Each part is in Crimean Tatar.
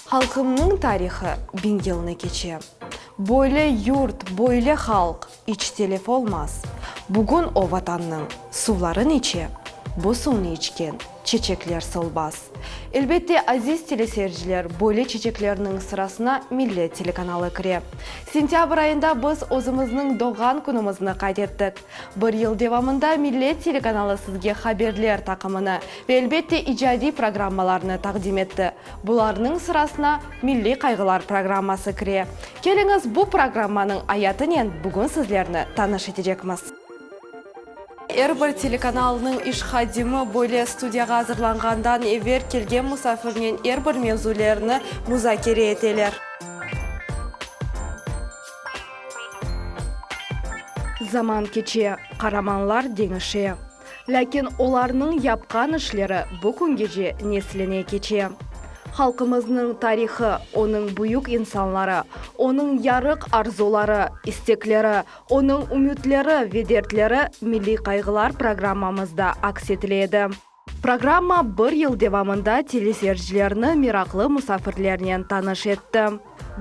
Halqımnıñ tarihı biñ yılnı keçe. Böyle yurt, böyle halq iç telef olmaz. Bugün o Vatannıñ suvların içe, bu suvnı içken çeçekler solmaz. Elbette, aziz teleseyirciler, böyle çeçeklerniñ sırasına Millet telekanalı kire. Sentâbr ayında biz özümizniñ doğğan künümizni qayd ettik. Bir yıl devamında Millet telekanalı sizge haberler taqımını ve elbette icadiy programmalarnı taqdim etti. Bularnıñ sırasına Milliy qayğılar programması kire. Keliñiz, bu programmanıñ ayatınen bugün sizlerni tanış etecekmiz. Er bir telekanalnıñ iş hadimi böyle studiyağa azırlanğandan evel kelgen musafirnen er bir mevzulerni muzakere eteler. Zaman keçe, qaramanlar deñişe. Lâkin olarnıñ yapqan işleri bu küngece nesline keçe. Halqımıznıñ tarihı, onıñ büyük insanları, onıñ yarıq arzuları, istekleri, onıñ ümütleri ve dertleri Milliy qayğılar programmamızda aks etile edi. Programma bir yıl devamında teleseyircilerni meraqlı musafirlernen tanış etti.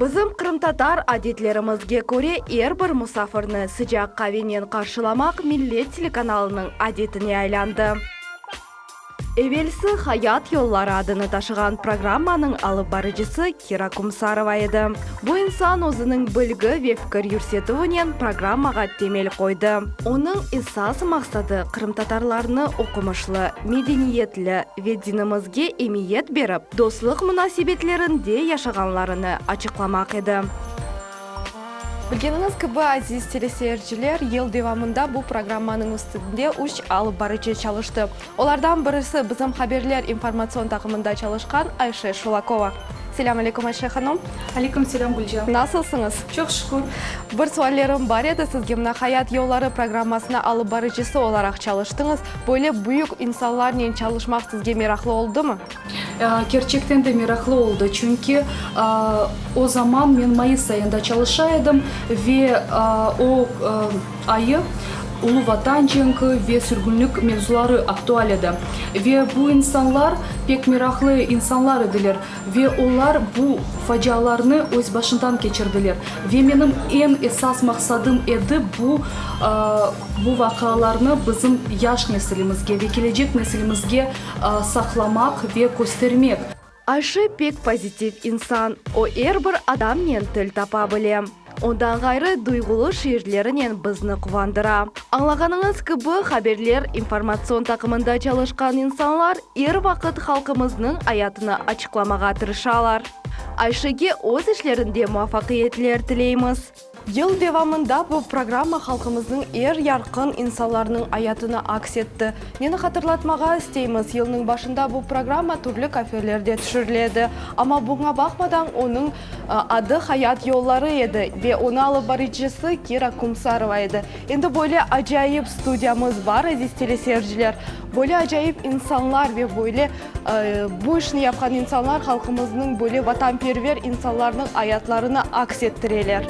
Bizim qırımtatar adetlerimizge köre er bir musafirni sıcaq qavenen qarşılamaq Millet telekanalınıñ adetine aylandı. Evelsi Hayat yolları adını taşığan programmanıñ alıp barıcısı Kira Kumsarova edi. Bu insan özüniñ bilgi ve fikir yürsetüvinen programmağa temel qoydı. Onıñ esas maqsadı qırımtatarlarnı oqumışlı, medeniyetli ve dinimizge emiyet berip, dostluq munasebetlerinde yaşağanlarını açıqlamaq edi. Bilgeniñiz kibi, aziz teleseyirciler, yıl devamında bu programmanıñ üstünde üç alıp barıcı çalıştı. Olardan birisi bizim haberler informatsion taqımında çalışqan Ayşe Şulakova. Selâm aleyküm, Ayşe hanım. Aleyküm selâm, Gülcan. Nasılsıñız? Çoq şükür. Bir suallerim bar edi sizge. Mına Hayat yolları programmasına alıp barıcısı olaraq çalıştıñız. Böyle büyük insanlarnen çalışmaq sizge meraqlı oldımı? Kerçekten de meraqlı oldı, çünki o zaman men mayıs ayında çalışa edim ve o ayı Ulu Vatan cenki ve sürgünlik mevzuları aktual edi. Ve bu insanlar pek meraqlı insanlar ediler ve olar bu facialarnı öz başından keçirdiler. Ve menim eñ esas maqsadım edi bu bu vaqialarnı bizim yaş nesilimizge ve kelecek nesilimizge saqlamaq ve köstermek. Ayşe pek pozitiv insan, o er bir adamnen til tapa bile. Ondan ğayrı duyğulı şiirlerinen bizni quvandıra. Añlağanıñız kibi, haberler informatsion taqımında çalışqan insanlar er vaqıt halqımıznıñ ayatını açıqlamağa tırışalar. Ayşege öz işlerinde muvafaqiyetler tileymiz. Yıl devamında bu programma halqımıznıñ er yarqın insanlarınıñ ayatını aks etti. Neni hatırlatmağa isteymiz, yılnıñ başında bu programma türlü kafelerde tüşürile edi, amma buña baqmadan onıñ adı Hayat yolları edi ve onı alıp barıcısı Kira Kumsarova edi. Endi böyle acayip studiyamız bar, aziz teleseyirciler, böyle acayip insanlar ve böyle Bu işni yapqan insanlar halqımıznıñ böyle vatanperver insanlarnıñ ayatlarını aks ettireler.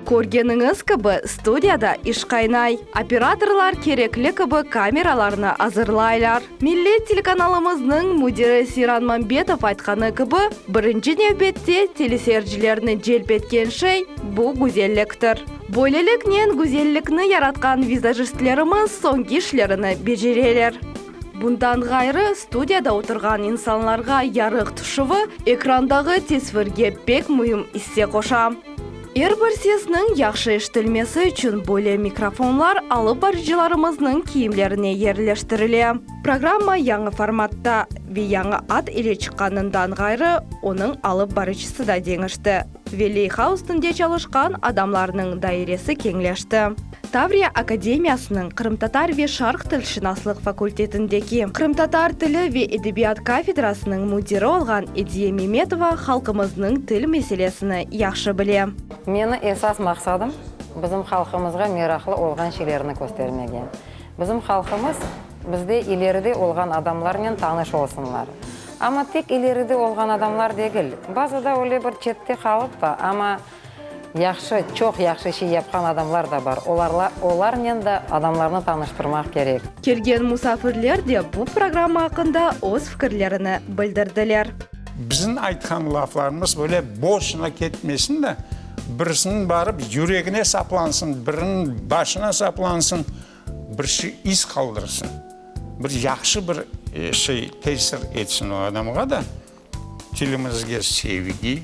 Körgeniñiz kibi, studiyada iş qaynay. Operatorlar kerekli kibi kameralarnı azırlaylar. Millet telekanalımıznıñ müdiri Seyran Mambetov aytqanı kibi, birinci nevbette teleseyircilerni celp etken şey, bu güzelliktir. Böyleliknen, güzellikni yaratqan vizajistlerimiz soñki işlerini becereler. Bundan ğayrı, studiyada oturğan insanlarğa yarıq tüşüvi ekrandağı tesvirge pek müim isse qoşa. Er bir sesniñ yahşı eşitilmesi içün böyle mikrofonlar alıp barıcılarımıznıñ kiyimlerine yerleştirile. Programma yañı formatta ve yañı ad ile çıqqanından ğayrı, onıñ alıp barıcısı da deñişti. Ve leyha üstünde çalışqan adamlarnıñ dairesi keñleşti. Tavriya akademiyasınıñ qırımtatar ve şarq tilşınaslıq fakultetindeki qırımtatar tili ve edebiyat kafedrasınıñ müdiri olğan Ediye Memetova halqımıznıñ til meselesini yahşı bile. Meni esas maqsadım, bizim halqımızğa meraqlı olğan şeylerni köstermege. Bizim halqımız bizde ileride olğan adamlarnen tanış olsunlar. Amma tek ileride olğan adamlar degil, bazıda öyle bir çette qalıp da, amma. Yahşı, çoq yahşı şey yapqan adamlar da bar. Olarla, olarnen da adamlarnı tanıştırmaq kerek. Kelgen musafirler de bu programma aqqında öz fikirlerini bildirdiler. Bizim aytqan laflarımız böyle boşuna ketmesin de, birisiniñ barıp yüregine saplansın, biriniñ başına saplansın, bir şey iz qaldırsın, bir yahşı bir şey tesir etsin o adamğa da. Tilimizge sevgi,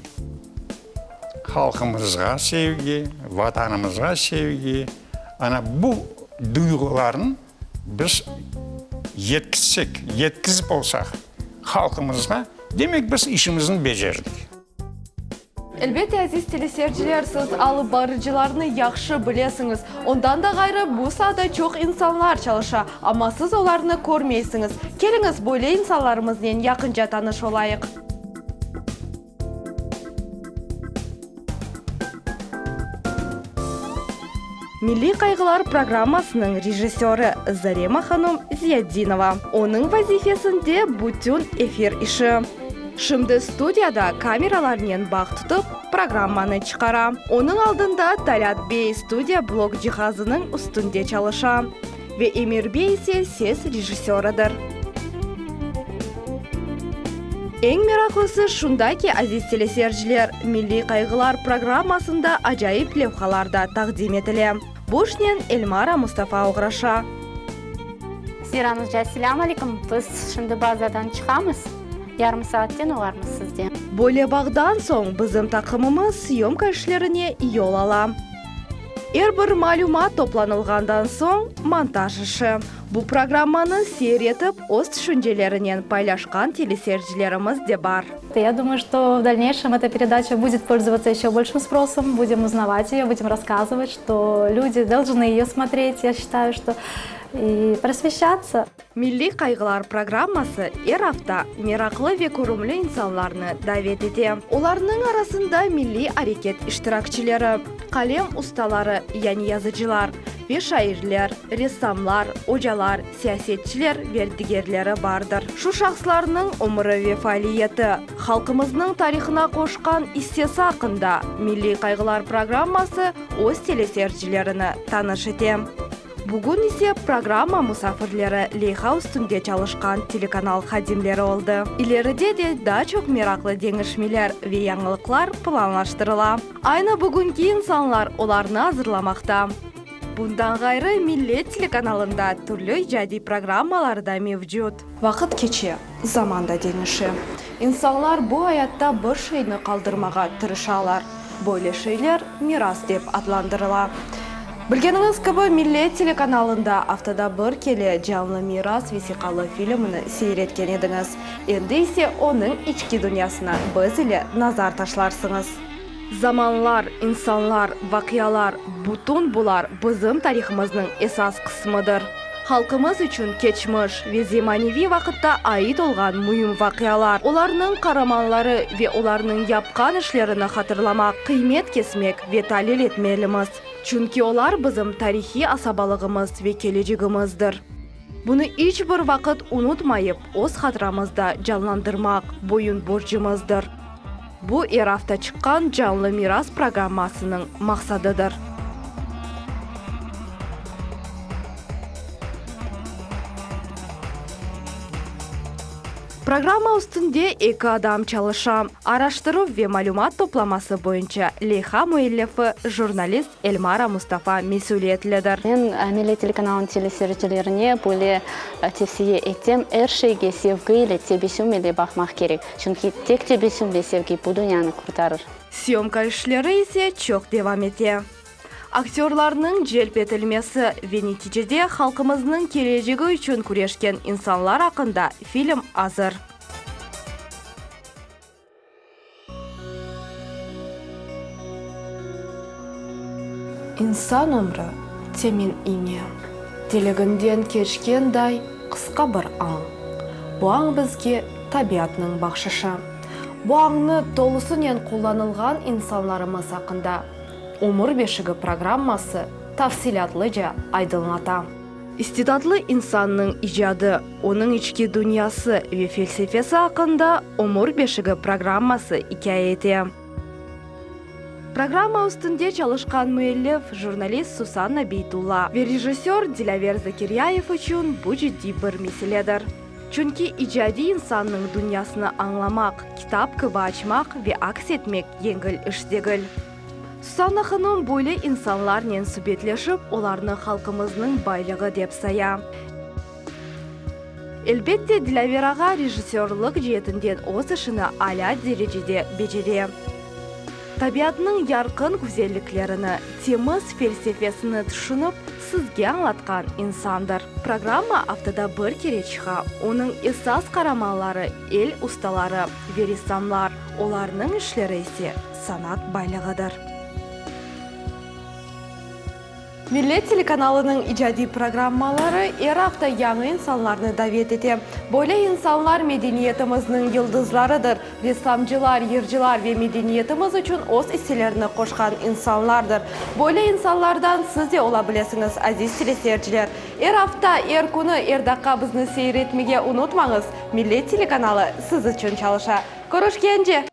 halqımızğa sevgi, Vatanımızğa sevgi, ana bu duyğularnı biz yetkizsek, yetkizip olsaq halqımızğa, demek biz işimizni becerdik. Elbette, aziz teleseyirciler, siz alıp barıcılarnı yahşı bilesiñiz. Ondan da ğayrı, bu saada çoq insanlar çalışa, amma siz olarnı körmeysiñiz. Keliñiz, böyle insanlarımıznen yaqınca tanış olayıq. Milliy qayğılar programmasınıñ rejissörı Zarema hanum Ziyatdinova. Onıñ vazifesinde bütün efir işi. Şimdi studiyada kameralarnen bağ tutıp, programmanı çıqara. Onıñ aldında Talât bey studiya blok cihazınıñ üstünde çalışa ve Emir bey ise ses rejissörıdır. Eñ meraqlısı şunda ki, aziz teleseyirciler, Milliy qayğılar programmasında acayip levhalar da taqdim etile. Bu işnen Elmara Mustafa oğraşa. Seyranızca selâm aleyküm, biz şimdi bazadan çıqamız, yarım saatten olarmız sizde. Böyle bağdan soñ bizim taqımımız syomka işlerine yol ala. Er bir malümat toplanılğandan soñ, montaj işi. Bu programmanı seyir etip, öz tüşüncelerinen paylaşqan teleseyircilerimiz de bar. Ya думаю, что в дальнейшем эта передача будет пользоваться еще большим спросом, будем узнавать ее, будем рассказывать, что люди должны ее смотреть, я считаю, что и просвещаться. Milliy qayğılar programması er afta meraqlı ve körümli insanlarnı davet ete. Olarnıñ arasında milliy areket iştirakçileri, qalem ustaları, yani yazıcılar, ve şairler, ressamlar, ocalar, siyasetçiler ve digerleri bardır. Şu şahıslarnıñ ömüri ve faaliyeti, halqımıznıñ tarihına qoşqan issesi aqqında Milliy qayğılar programması öz teleseyircilerini tanış ete. Bugün ise programma musafirleri leyha üstünde çalışqan telekanal hadimleri oldı. İleride de daa çoq meraqlı deñişmeler ve yañılıqlar planlaştırıla. Aynı bugünki insanlar olarnı azırlamaqta. Bundan ğayrı, Millet telekanalında türlü icadiy programmalar da mevcut. Vaqıt keçe, zaman da deñişe. İnsanlar bu ayatta bir şeyni qaldırmağa tırışalar. Böyle şeyler miras dep adlandırıla. Bilgeniñiz kibi, Millet telekanalında aftada bir kele canlı Miras vesiqalı filmini seyir etken ediñiz. Endi ise onıñ içki dünyasına biz ile nazar taşlarsıñız. Zamanlar, insanlar, vaqialar, bütün bular bizim tarihımıznıñ esas qısmıdır. Halqımız içün keçmiş ve zemaneviy vaqıtta ait olğan müim vaqialar, olarnıñ qaramanları ve olarnıñ yapqan işlerini hatırlamaq, qıymet kesmek ve talil etmelimiz. Çünki olar bizim tarihiy asabalığımız ve kelecegimizdir. Bunı iç bir vaqıt unutmayıp, öz hatıramızda canlandırmaq boyun borcumızdır. Bu er afta çıqqan Canlı miras programmasınıñ maqsadıdır. Programma üstünde eki adam çalışa, araştıruv ve malümat toplaması boyunca leyha müellifi jurnalist Elmara Mustafa mesüliyetlidir. Men Millet telekanalınıñ teleseyircilerine böyle tevsiye etem, er şeyge sevgi ile, tebessüm ile baqmaq kerek. Çünki tek tebessüm ve sevgi bu dünyanı qurtarır. Syomka işleri ise çoq devam ete. Aktörlarnıñ celp etilmesi ve neticede halqımıznıñ kelecegi içün küreşken insanlar aqqında film azır. İnsan ömrü temin iñe deliginden keçkenday qısqa bir añ. Bu añ bizge tabiatnıñ bahşışı. Bu añnı tolusınen qullanılğan insanlarımız aqqında Ömür beşigi programması tafsilâtlıca aydınlata. İstidatlı insannıñ icadı, onıñ içki dünyası ve felsefesi aqqında Ömür beşigi programması ikâye ete. Programma üstünde çalışqan müellif, jurnalist Susanna Beytulla ve rejissör Dilâver Zekeryayev içün bu ciddiy bir meseledir. Çünki icadiy insannıñ dünyasını añlamaq, kitap kibi açmaq ve aks etmek yengil iş degil. Susanna hanım böyle insanlarnen subetleşip, olarnı halqımıznıñ baylığı dep saya. Elbette, Dilâver ağa rejissörlıq ceetinden öz işini alâ derecede becere. Tabiatnıñ yarqın güzelliklerini, temiz felsefesini tüşünip, sizge añlatqan insandır. Programma aftada bir kere çıqa, onıñ esas qaramanları el ustaları ve ressamlar, olarnıñ işleri ise sanat baylığıdır. Millet telekanalınıñ icadiy programmaları er afta yañı insanlarnı davet ete. Böyle insanlar medeniyetimizniñ yıldızlarıdır, ressamcılar, yırcılar ve medeniyetimiz içün öz isselerini qoşqan insanlardır. Böyle insanlardan siz de ola bilesiñiz, aziz teleseyirciler. Er afta, er künü, er daqqa bizni seyir etmege unutmañız, Millet telekanalı siz içün çalışa. Körüşkence!